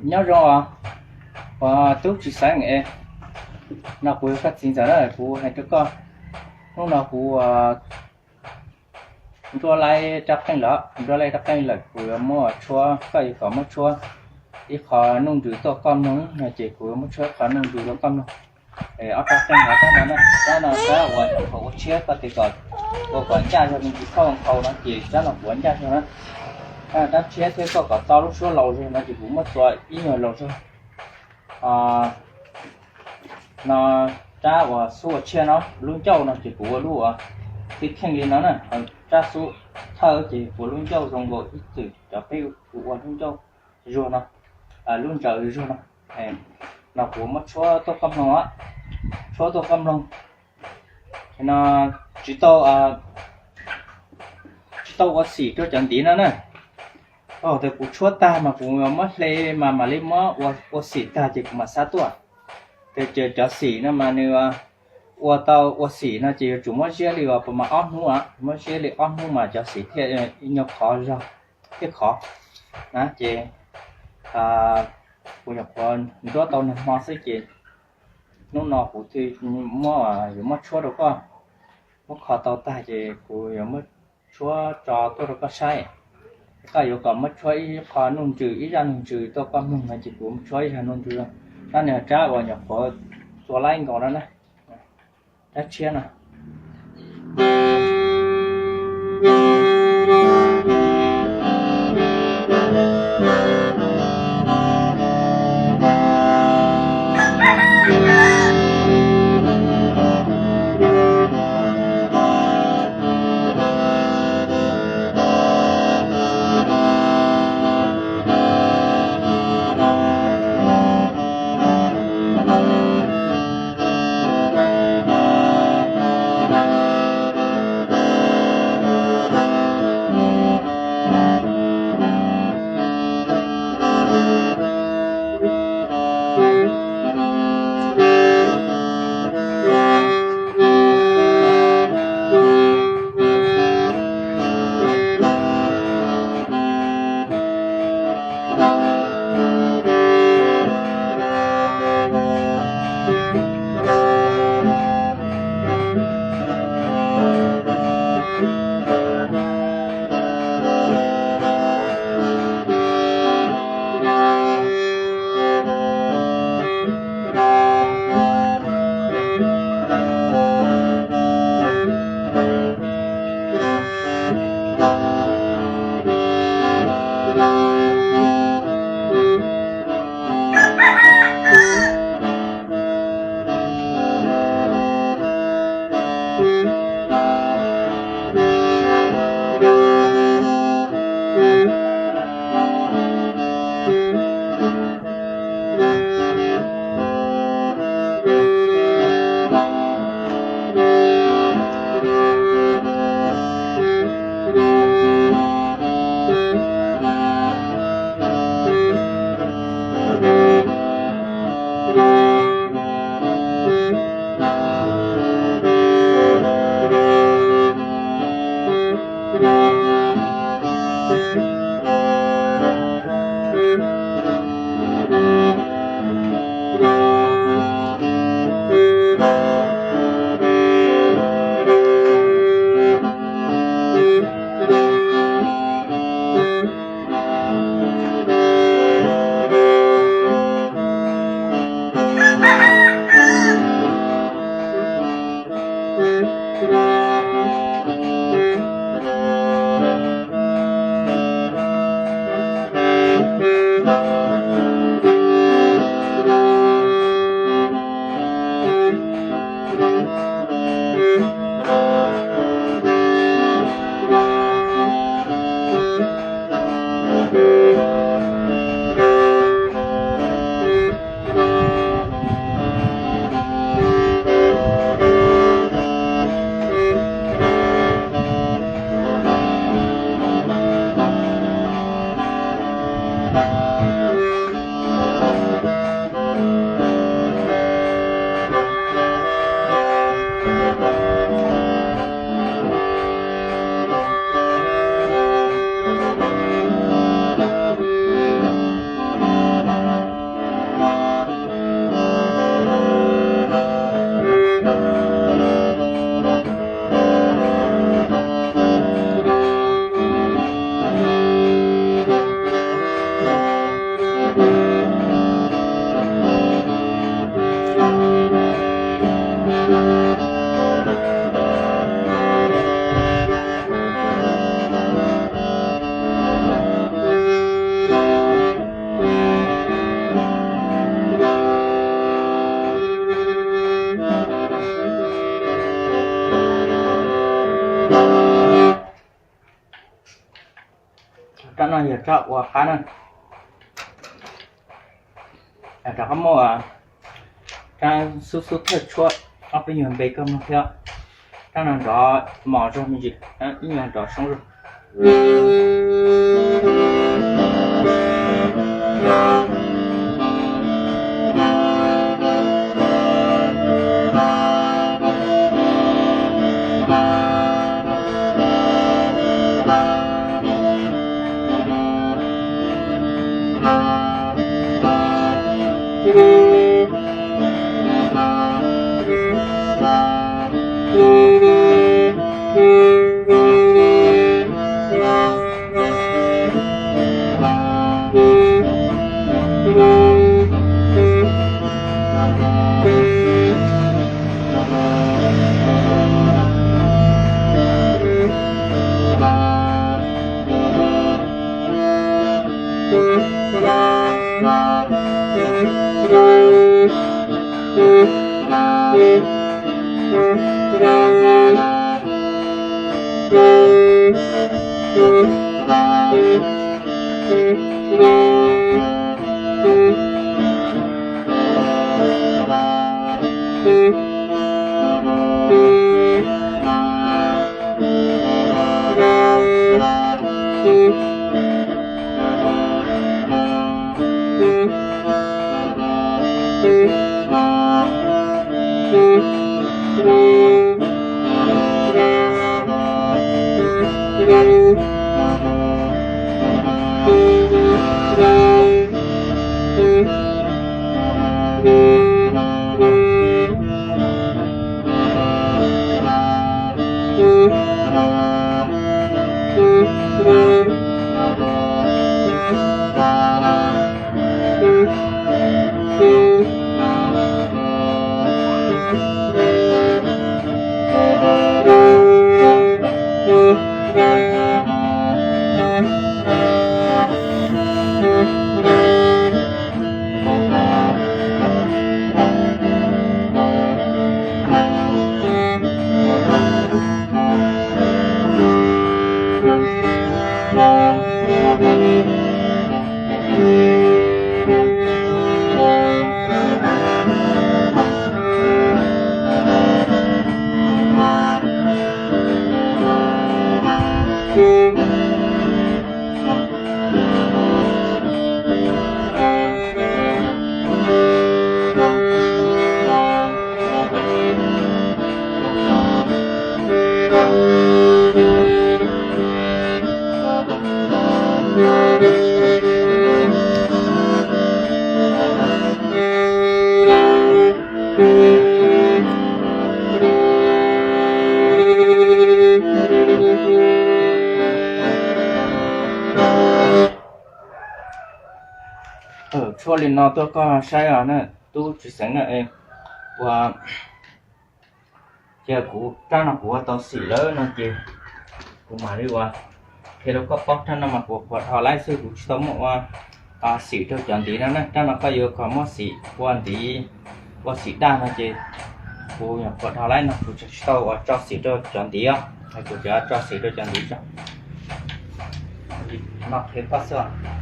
Nyob zoo os, uas tub tsis xeeb es, no kuv yog koj txiv ntxawm na, kuv hais rau koj, hnub no kuv nruab laib rab qeej lawm, nruab laib rab qeej lawm, kuv yuav muab tshuab, koj yuav kom muab tshuab ib qho nuj ntsws tuaj koj mloog no ces kuv yuav muab tshuab ib qho nuj ntsws tuaj koj mloog. Ob rab qeej no, rab no, rab no rab uas nyuam qhuav ua tshiab, koj tias kom ua kom ncaj zog me ntsis khauj nqhau no ces rab no kuv ua ncaj zog na. Rab tshiab thiab koj kom txo lub suab laus zog no ces kuv muab txo ib nyuag laus zog. No rab uas xub ua tshiab no, lub ncauj no ces kuv ua lub uas tib kheej li no na, rab xub thawj ces kuv lub ncauj zoo nkaus ib txwm cov peb kuv ua lub ncauj zuag no, lub ntsaws zuag no. No kuv muab tshuab tuaj koj mloog, tshuab tuaj koj mloog. No tsis tau, tsis tau ua xim rau cov ntiv no na. Thaum kuv tshuab tag mas kuv muab hle mas mam li muab ua xim tag ces kuv mam xav tuaj. Ces cov xim no mas nws ua tau ua xim no ces yuav tsum muab ziab li uas puas mas ob hnub, muab ziab li ob hnub mas cov xim thiaj nyuag khov zog, thiaj khov na. Ces kuv nyuam qhuav nruab tau nag hmo xwb ces hnub no kuv thiaj muab, yuav muab tshuab rau koj, muab kho tau tag ces kuv yuav muab tshuab tso tuaj rau koj saib. Koj yuav kom muab tshuab ib qho nuj ntsws, ib zaj nuj ntsws tuaj koj mloog no ces kuv tshuab ib zaj nuj ntsws. Rab no rab uas nyuam qhuav txua laib nkaus no na, rab tshiab no. No yog rab ua qab na. Rov qab muaj rab xub xub thawj tshuab, ob peb nyuag npe koj mloog thiab. Rab no nrov mos zog me ntsis, ib nyuag nrov soob zog. Tshuab li no tuaj koj saib os na, tub tsis xeev na. Ua, ces kuv rab no kuv ua tau xim lawm no ces kuv mam li ua qhia rau koj paub. Rab no mas kuv qhuav dhau laib xwb, kuv tsis tau muab ua xim rau cov ntiv no na. Rab no koj yuav kom muab xim ua ntiv, ua xim daj no ces kuv nyuam qhuav dhau laib no, kuv tsis tau ua tso xim rau cov ntiv os, kuv tsuas tso xim rau cov ntiv tso. No qhia koj xwb os.